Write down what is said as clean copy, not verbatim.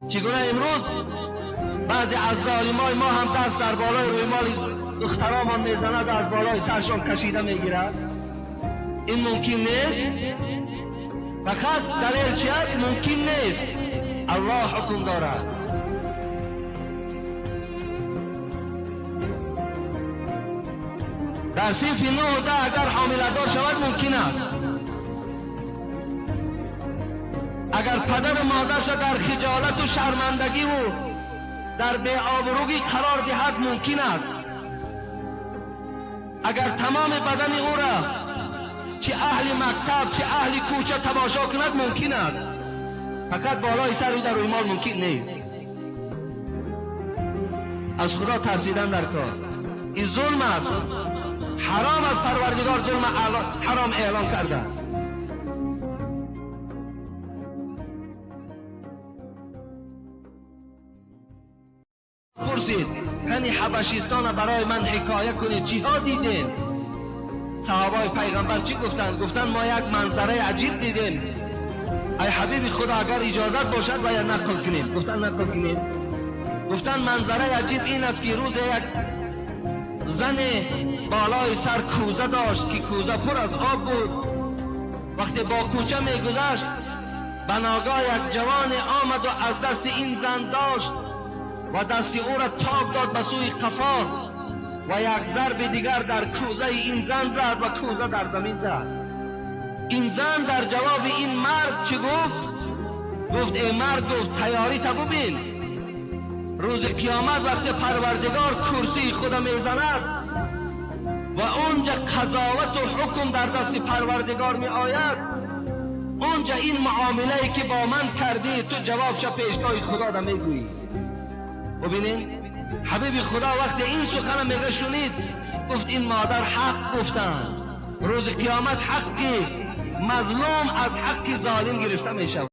Чигуна имрӯз баъзе аз золимои мо ҳам даст дар болои рӯймоли духтаромон мезанад, аз болои саршон кашида мегирад. Ин мумкин нест. Фақат далел чи аст? Мумкин нест. Аллоҳ ҳукм дорад. Дар синфи 9 агар ҳомиладор шавад мумкин аст. Агар падару модарша дар хиҷолату шармандагиву дар беобрӯгӣ қарор диҳад мумкин аст. Агар тамоми бадани ӯра чи аҳли мактаб, чи аҳли кӯча тамошо кунад мумкин аст. Фақат болои сар ӯ дар рӯймол мумкин нест. Аз Худо тарсидан дар кор. Ин зулм аст. Ҳаром аст. Парвардигор зулм ҳаром эълон кардааст. Пурсид: кани Ҳабашистона барои ман ҳикоя кунед, чиҳо дидем? Саҳобаи пайғамбар чӣ гуфтанд? Гуфтанд мо як манзараи аҷиб дидем. Ай ҳабиби Худо, агар иҷозат бошад бояд нақл кунем. Гуфтанд нақл кунем. Гуфтанд манзараи аҷиб ин аст ки рӯзе як зане болои сар кӯза дошт ки кӯза пур аз об буд. Вақте бо кӯча мегузашт, ба ногоҳ як ҷавоне омаду аз дасти ин зан дошт ва дасти ӯро тоб дод ба сӯи қафо ва як зарби дигар дар кӯзаи ин зан зад ва кӯза дар замин зад. Ин зан дар ҷавоби ин мард чӣ гуфт? Гуфт: эй мард, гуфт, тайёрита бубин. Рӯзи қиёмат вақте Парвардигор курсии худа мезанад ва онҷа қазовату ҳукм дар дасти Парвардигор меояд, онҷа ин муомилае ки бо ман кардӣ ту ҷавобша пешгоҳи Худода мегӯӣ. Бубинед, ҳабиби Худо вақте ин сухана мега шунид, гуфт ин модар ҳақ гуфтанд. Рӯзи қиёмат ҳаққи мазлум аз ҳаққи золим гирифта мешавад.